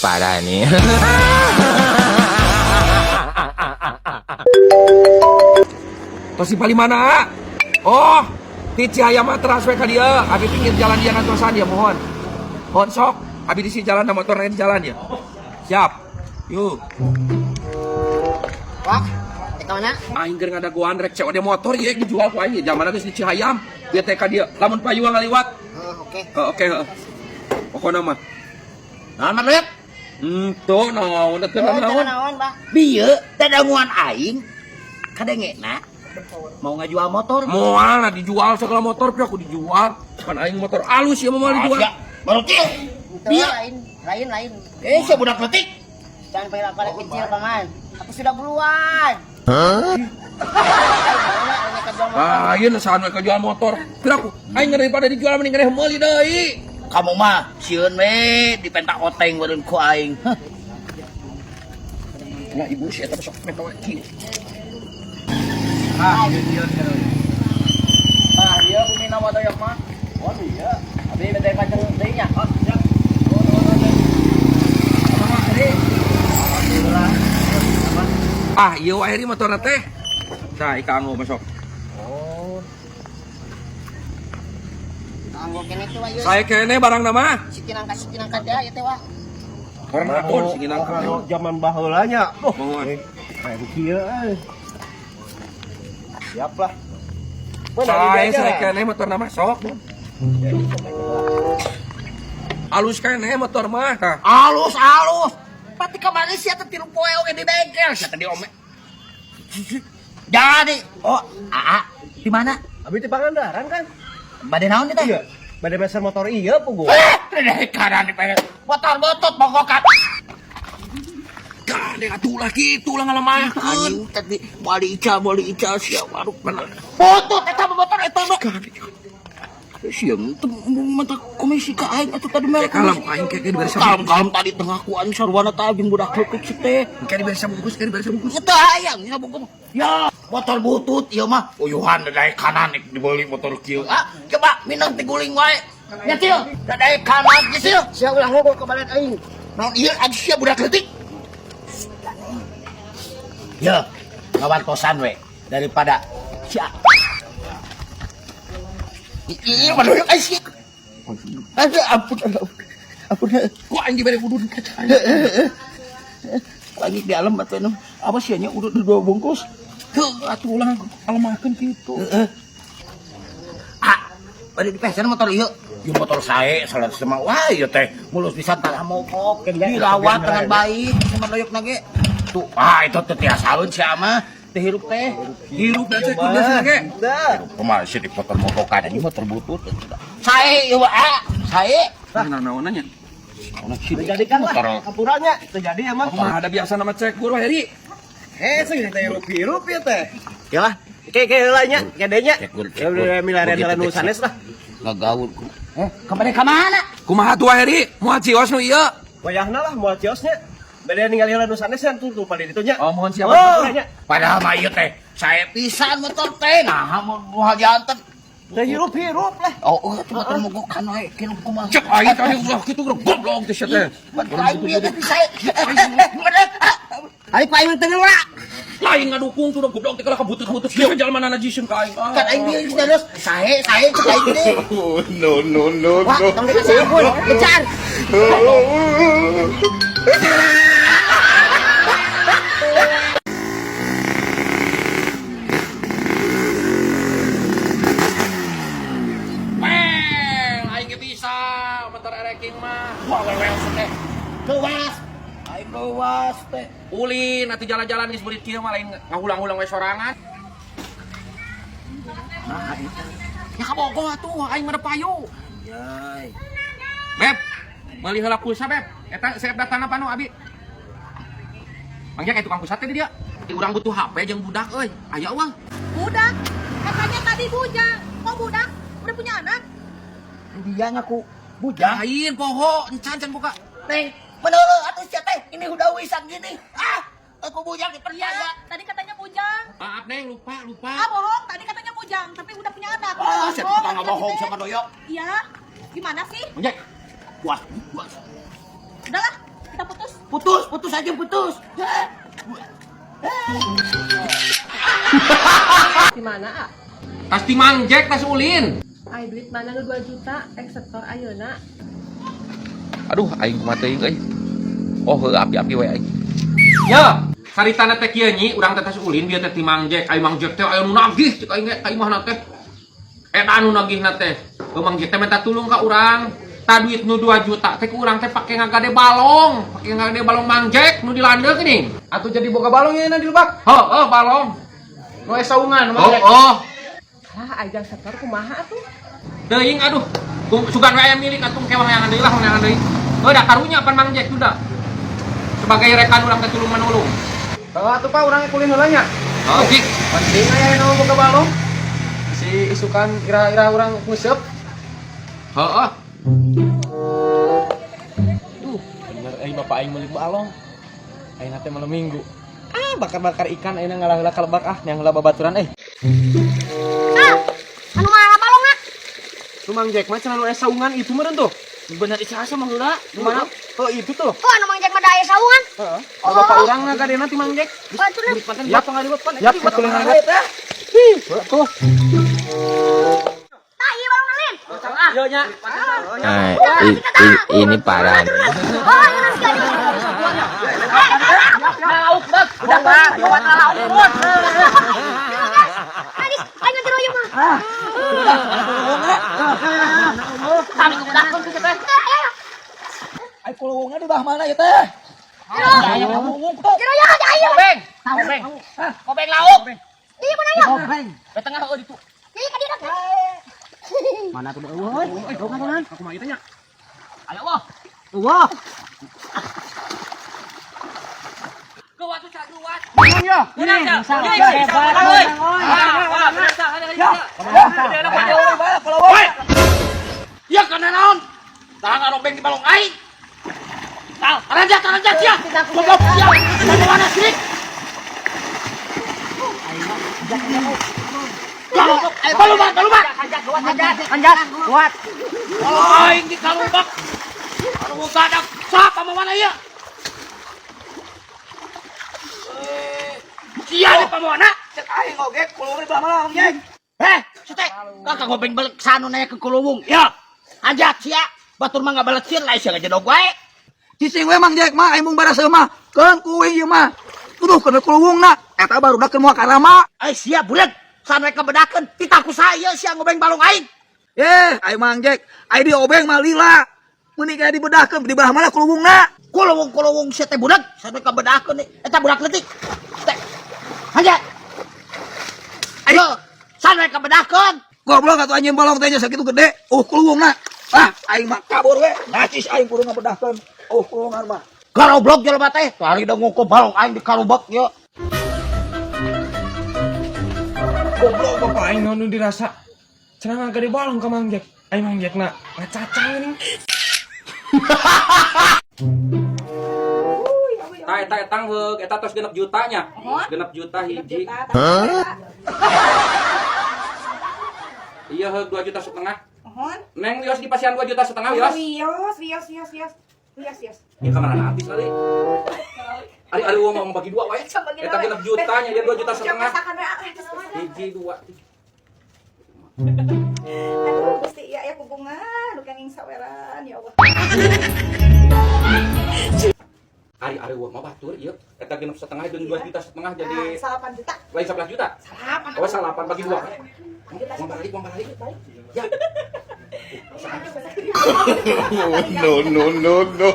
Parah nih. Tos di paling mana? Oh, di Cihayam mah teras we ka dieu. Abi pinggir jalan dia ngantosan ya mohon. Mohon sok, abi di sini jalan motornya di jalan ya. Siap. Yuk. Wah, teh mana? Aing keur ngadagoan rek COD motor ieu dijual ku aing zaman geus di Cihayam. Dia teh ka dieu. Lamun payuang ngaliwat. Oh, oke. Heuh, oke heuh. Pokona mah. Naon mah Lep? Tuh naon teh Oh, naon. naon, Bah? Bieu dadanguan aing kadengena mau ngajual motor. Moal lah dijual segala motor pira aku dijual. Kan aing motor alus ya moal dijual. Ya, baru kieu. Itu Bieu. lain, lain, lain. Eh, sia budak leutik. Jangan panggil aku anak kecil, Paman. Aku sudah buruan. Lain sahan we jual motor. Pira aku aing daripada dijual mending keneh meuli deui. Kamu mah sieun we dipenta oteng meureun ku aing. Hah. Nah ibu si eta sok meta we kieu. Ah, ieu Ah, ieu bumi nama doyok mah. Oh iya. Abi bade pajeng deui nya. Oh, siap. Ah, ieu wae ri motorna teh. Tah, ika anggo masuk. Oh, Anggo kene tuh ayo. Saya kene barang nama. Sikinangka sikinangka dia ya teh wah. Orang akun sing nangka. Anu zaman baheula nya. Oh, Mohon. kayak kieu euy. Siap lah. Saya kene motor nama sok. Alus kene motor mah tah. Alus alus. Pati kamari sia teh tilu poe oge di bengkel sia teh diome. Jadi, oh, aa, di mana? Abi di Pangandaran kan? Bade naon teh? Iya. Bade meser motor iya pugu. Eh, dari kanan di pengen. Motor botot mogokan. Gandeng atuh lah kitu lah ngalemahkeun. Anjing tadi moal diical, moal diical sia waruk bener. Botot eta mah motor eta mah. Sia teu mata komisi ka aing atuh tadi mah. Ya, kalem aing kayak diberi Kalem kalem tadi tengah ku aing sarwana teh jeung budak leutik si teh. Kayak diberi sabungkus, kayak diberi sabungkus. Teu hayang nya bungkus. Ya, motor butut ieu mah. Uyuhan dadaek kanan nek dibeli motor kieu. Ah, coba minum ti guling wae. Nya cil, dadaek kanan ge cil. Sia ulah ngogol ke balet aing. Naon ieu anjing sia budak leutik. Ya, ngawantosan we daripada sia. Iya, waduh, ai sia. Aduh, ampun, ampun. Ampun. Ku aing diberi udun kaca. Lagi di alam atuh nu. Apa sih nya udah dua bungkus? Heuh, atuh ulah ngalemahkeun kitu. Heeh. Ah, bade dipesan motor ieu. Ieu motor sae salah sama wah ieu teh mulus pisan tanah mogok. Dirawat dengan baik sama doyok nage. Tuh, ah itu teh tiasaeun sia mah. Teh hirup teh. Hirup da cek biasa ge. Dah. Kumaha sih di motor mogokan ini motor butut. Sae ieu ah, sae. Nah, naon nya? Dijadikan lah. Hampuranya terjadi ya mah. Mah ada biasa nama cek guru Heri. Eh, sing teh hirup-hirup ya teh. Ya lah. Kayak kayak heula nya, gedenya. Cek gur, cek Ya gur. udah milarian Begitu, jalan nu cek. sanes lah. Ngagaul. Eh, kemana kemana? Kumaha tuh Heri? Moal cios nu ieu? Wayahna lah moal ciosnya. Beda ningali heula nu sanes kan tuh tuh paling ditu nya. Oh, mohon siapa? Oh, nya. Padahal mah ieu teh sae pisan motor teh. Nah, moal janten. Teh hirup-hirup lah. Oh, oh, itu motor mogokan wae kieu kumaha. Cek aing tadi ulah kitu goblok teh sia teh. Aing bieu teh sae. Aing paling teu ngeula. Lain ngadukung tuh goblok teh kalah kabutut-butut kieu jalma mana najiskeun ka aing. Kan aing bieu geus sae sae cek aing teh. No, no, no, Wah, no. tong dikasih ampun. Kejar. Weng, aing ge bisa motor ereking mah. Wah, wewe teh. Leuwas. Aing leuwas teh. Ulin atuh jalan-jalan geus beurit kieu mah lain ngahulang-hulang we sorangan. Nah, eta. Ya kabogoh atuh aing mah payu. Yai. Beb, meuli heula pulsa Beb. Eta save datana panu abi. Mang kayak tukang pulsa teh di dia. Urang butuh HP jeung budak euy. Aya uang. Budak, katanya tadi bujang. Kok budak? Udah punya anak? Dia ngaku bujang. Lain poho encan can buka. Neng, menurut atuh sia teh ini udah wisan gini. Ah, aku bujang diperniaga. Ya, tadi katanya bujang. Maaf Neng, lupa, lupa. Ah, bohong. Tadi katanya bujang, tapi udah punya anak. Ah, siapa Bohong, tukang bohong laki-laki sama teh. doyok. Iya. Gimana sih? Mang Jack, Wah, puas. Udahlah, Kita putus. Putus, putus aja putus. Di mana, ah? Tas ti Mang Jack tas ulin. Ay, duit mana nu 2 juta, eksekutor ayeuna. Aduh, aing kumaha teuing euy. Oh, heuh api-api we aing. Ya, saritana teh kieu nyi, urang teh tas ulin bieu teh ti Mang Jack. Ai Mang Jack teh aya nu nagih cek aing ge ka imahna teh. Eta anu nagihna teh. Heuh Mang Jack teh minta tulung ka urang. Ta duit nu 2 juta teh ku urang teh pake ngagade balong, pake ngagade balong Mang Jack nu di landeuk geuning. Atuh jadi boga balong ya di lebak. Heuh, balong. Nu saungan Oh, oh. Lah, ajang setor kumaha atuh? Teuing aduh. Sugan we aya milik atuh kewang yang deui lah yang deui. Heuh da karunya pan Mang Jack sudah. Sebagai rekan urang teh tulung manulung. Heuh atuh Pak urang kulin heula nya. Oh, Jik. Penting aya nu boga balong. Si isukan ira-ira urang nguseup. Heeh. Duh, bener euy bapak aing meuli balong. Ayeuna teh malam Minggu. Ah, bakar-bakar ikan ayeuna ngalah heula ka lebak ah, yang heula babaturan euy. Ah, anu mana balongna? Lu Mang Jack mah cenah nu aya saungan itu meureun tuh. Bener isa asa mah heula. Nu mana? Oh, itu tuh. Oh, anu Mang Jack mah da aya saungan. Heeh. Oh. Bapak urang ngagadena ti Mang Jack. Baturna. Yap, yap, betul heula. Ih, tuh. Tah, ieu balongna lin. Yo nya. Nah, ini parah. Oh, ieu nasi gaduh. Udah, Pak. Gawat lah, ampun. Anis, aing nanti royong mah. Ai kulungnya di bawah mana ya teh? Royong aja ayo. Beng. Beng. Kobeng lauk. Iya mana ya? Ke tengah heuh ditu. Iya ka dieu. Mana tuh eueuh? Aku mah ieu nya. Ayo wah. Eueuh. Gawat tuh saduat. Ya. Woi. Ya kana naon? Tah ngarobeng di balong aing. Tah, taranjak taranjak sia. Goblok sia. Mana mana sirik. Goblok, eh balubak balubak. Anjat, kuat. Aing di kalubak. Anu gadak sapa mawana ieu? Sia di pamawana. Cek aing oge kulung di belah mana Mang Jack? Eh, sete, kakak gobeng balik sanu nanya ke kulungung. Ya, anjat sia. Batur mah ngabalet sieun lain sia ngajedog wae. Cicing we Mang Jack mah aing mung baraseuh mah. Keun kuing ieu mah. Tuduh kana kulungna. Eta barudak keur moal karama. Eh sia budak, sanu rek kabedakeun. Titah ku saya sia ngobeng balong aing. Eh, aing Mang Jack, aing diobeng mah lila. Meuni kaya dibedahkeun di belah mana kulungna. Kulungung-kulungung sia teh budak, sanu rek kabedakeun eta budak leutik. Teh. Anjat. Ayo, sanu rek kabedakeun. Goblok atuh anjing balong teh nya sakitu gede. Kulungna. Ah, aing mah kabur we. Nacis aing kudu ngabedahkeun. Kulungan mah. Garoblok jelema teh, tari da ngukur balong aing di karubak ye. Goblok bapak aing naon nu dirasa. Cenah ngagade balong ka Mang Jack. Aing Mang Jack na ngacacang geuning. Tah eta etang heug eta tos genep jutanya. Genep juta hiji. Iya heug 2,5 juta. Mohon. Neng wios di pasian 2,5 juta wios. Wios, wios, wios, wios. Wios, wios. Ya kamana habis kali. Ari ari uang mau bagi dua wae. Eta genep jutanya dia 2,5 juta. Hiji dua tiga. Aduh, Gusti iya ya kubungan, lu kenging saweran ya Allah. Ari ari uang mah batur ieu. Eta genep setengah jeung 2,5 juta jadi 8 juta. lain 11 juta. Salapan. Oh, salapan bagi dua. Uang balik, uang balik. Ya. No, no, no, no.